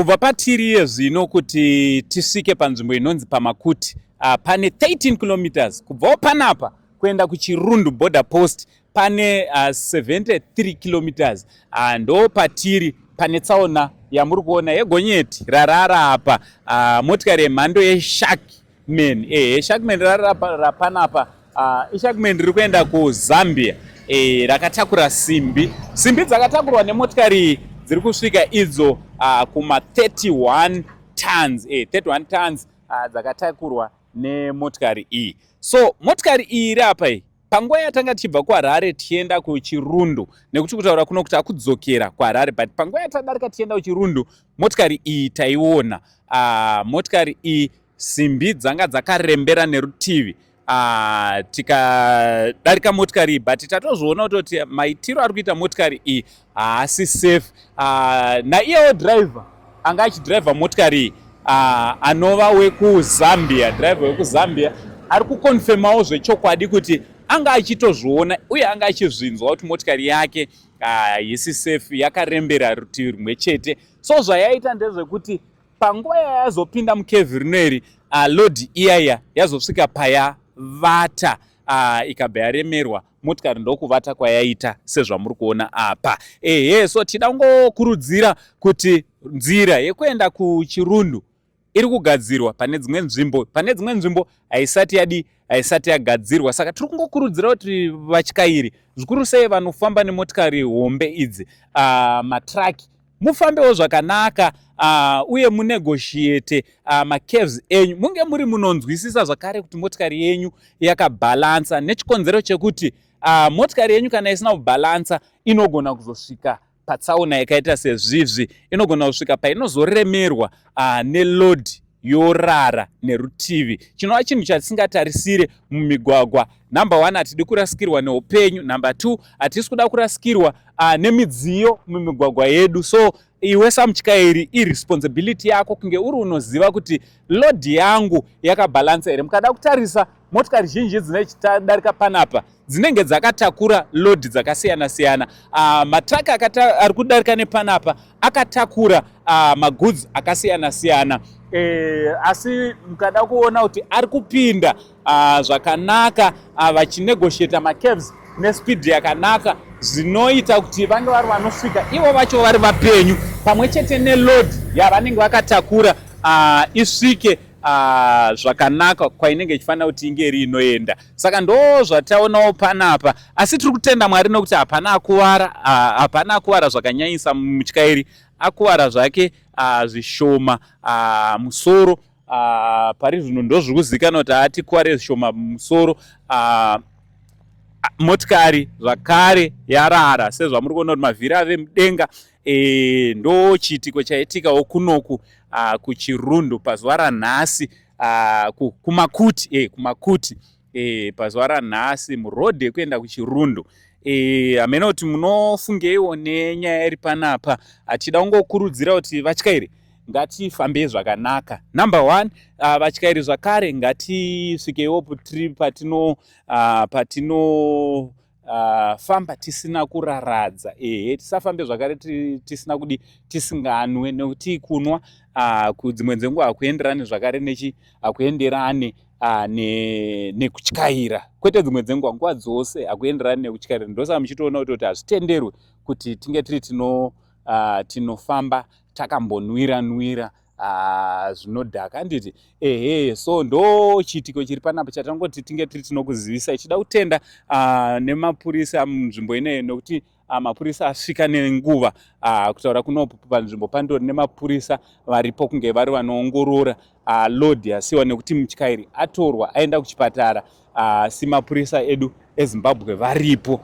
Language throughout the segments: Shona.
Kubva patiri iye zvino kuti tisvike panzvimbo inonzi paMakuti, pane 13 kilometers. Kubvawo panapa kuenda kuChirundu border post pane 73 kilometers. Ndo patiri pane tsaona yamuri kuona yegonyeti rarara apa, motikari yemhando yeShacman. Ehe, Shacman rarara panapa, iShacman riri kuenda kuZambia, rakatakura simbi. Simbi dzakatakurwa nemotikari iyi dziri kusvika idzo kuma 31 tons, 31 tons dzakatakurwa nemotikari iyi. So motikari iyi iri apa iyi, panguva yatanga tichibva kuHarare tichienda kuChirundu, nekuti kutaura kuno kuti akudzokera kuHarare, but panguva yatadarika tichienda kuChirundu, motikari iyi taiona. Motikari iyi, simbi dzanga dzakarembera nerutivi. Tikadarika motikari iyi, but tatozviona kutoti maitiro ari kuita motikari iyi haasi safe. Naiyewo driver anga achidhiraivha motikari iyi, anova wekuZambia, driver wekuZambia ari kuconfirmawo zvechokwadi kuti anga achitozviona uye anga achizvinzwa kuti motikari yake haisi safe, yakarembera rutivi rumwe chete. So zvayaita ndezvekuti panguva yayazopinda mucurve rinoiri, load iyaya yazosvika payavata, ikabva yaremerwa, motikari ndokuvata kwayaita sezvamuri kuona apa. Ehe, so tida kungokurudzira kuti nzira yekuenda kuChirundu iri kugadzirwa pane dzimwe nzvimbo, pane dzimwe nzvimbo haisati yadi, haisati yagadzirwa. Saka tiri kungokurudzira kuti vatyairi, zvikuru sei vanofamba nemotikari hombe idzi, matraki, mufambewo zvakanaka, uye munegotiate macurves enyu, munge muri munonzwisisa zvakare kuti motikari yenyu yakabhalansa, nechikonzero chekuti motikari yenyu kana isina kubhalansa inogona kuzosvika patsaona yakaita sezvizvi, inogona kusvika painozoremerwa neload, yorara nerutivi, chinova chinhu chatisingatarisire mumigwagwa. Number one, hatidi kurasikirwa neupenyu. Number two, hatisi kuda kurasikirwa nemidziyo mumigwagwa yedu. So iwe samutyairi, iresponsibility yako kunge uri unoziva kuti load yangu yakabhalansa here. Mukada kutarisa, motikari zhinji dzinodarika panapa dzinenge dzakatakura load dzakasiyana siyana. Matraki ari kudarika nepanapa akatakura magoods akasiyana siyana, asi mukada kuona kuti ari kupinda zvakanaka, vachinegotiata macurves nespeed yakanaka, zvinoita kuti vange vari vanosvika ivo vacho vari vapenyu, pamwe chete neload yavanenge vakatakura isvike zvakanaka kwainenge ichifanira kuti inge iri inoenda. Saka ndo zvataonawo panapa, asi tiri kutenda Mwari nokuti hapana akuvara, hapana akuvara zvakanyanyisa. Mutyairi akuvara zvake zvishoma musoro. Pari zvino ndo zviri kuzivikanwa kuti atikuvare zvishoma musoro. Motikari zvakare yarara sezvamuri kuona kuti mavhiri ave mudenga. Ndo chiitiko chaitikawo kunoku kuChirundu pazuva ranhasi, kuMakuti, kuMakuti, pazuva ranhasi muroad yekuenda kuChirundu. Hamena kuti munofungeiwo nenyaya iri panapa. Achida kungokurudzira kuti vatyairi ngatifambei zvakanaka, number one. Vatyairi zvakare ngatisvikeiwo patino famba tisina kuraradza. Ehe, tisafambe zvakare tisina kudi, tisinganwe, nekuti kunwa kudzimwe dzenguva hakuenderani zvakare nechi, hakuenderane nekutyaira. Kwete dzimwe dzenguva, nguva dzose hakuenderani nekutyaira. Ndosaka muchitoona kuti hazvitenderwe kuti tinge tiri tinofamba takambonwira nwira zvinodhaka, handiti? Ehe, so ndo chiitiko chiri panapa chatangoti tinge tiri tinokuzivisa. Ichida kutenda nemapurisa munzvimbo ineyi, nokuti mapurisa asvika nenguva. Kutaura kuno panzvimbo pandori nemapurisa varipo kunge vari vanoongorora load yasiwa, nekuti mutyairi atorwa aenda kuchipatara, asi mapurisa edu eZimbabwe varipo,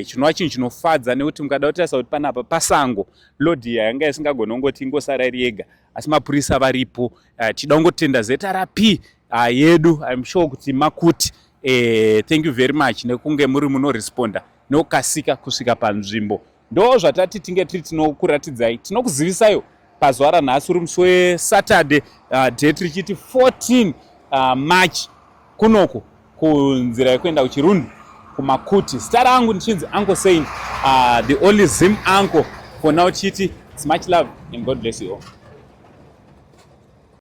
chinova chinhu chinofadza, nekuti mukada kutarisa kuti panapa pasango, load yanga isingagoni kungoti ingosara iri yega, asi mapurisa varipo. Tida kungotenda ZRP yedu. I'm sure kuti Makuti, thank you very much nekunge muri munoresponda nokukasika kusvika panzvimbo. Ndo zvatati tinge tiri tinokuratidzai, tinokuzivisaiwo pazuva ranhasi, uri musi weSaturday, date richiti 14 March, kunoku kunzira yekuenda kuChirundu, kuMakuti. Zita rangu ndichinzi Uncle Saint, the only Zim uncle for now. Chiti it's much love and God bless you all.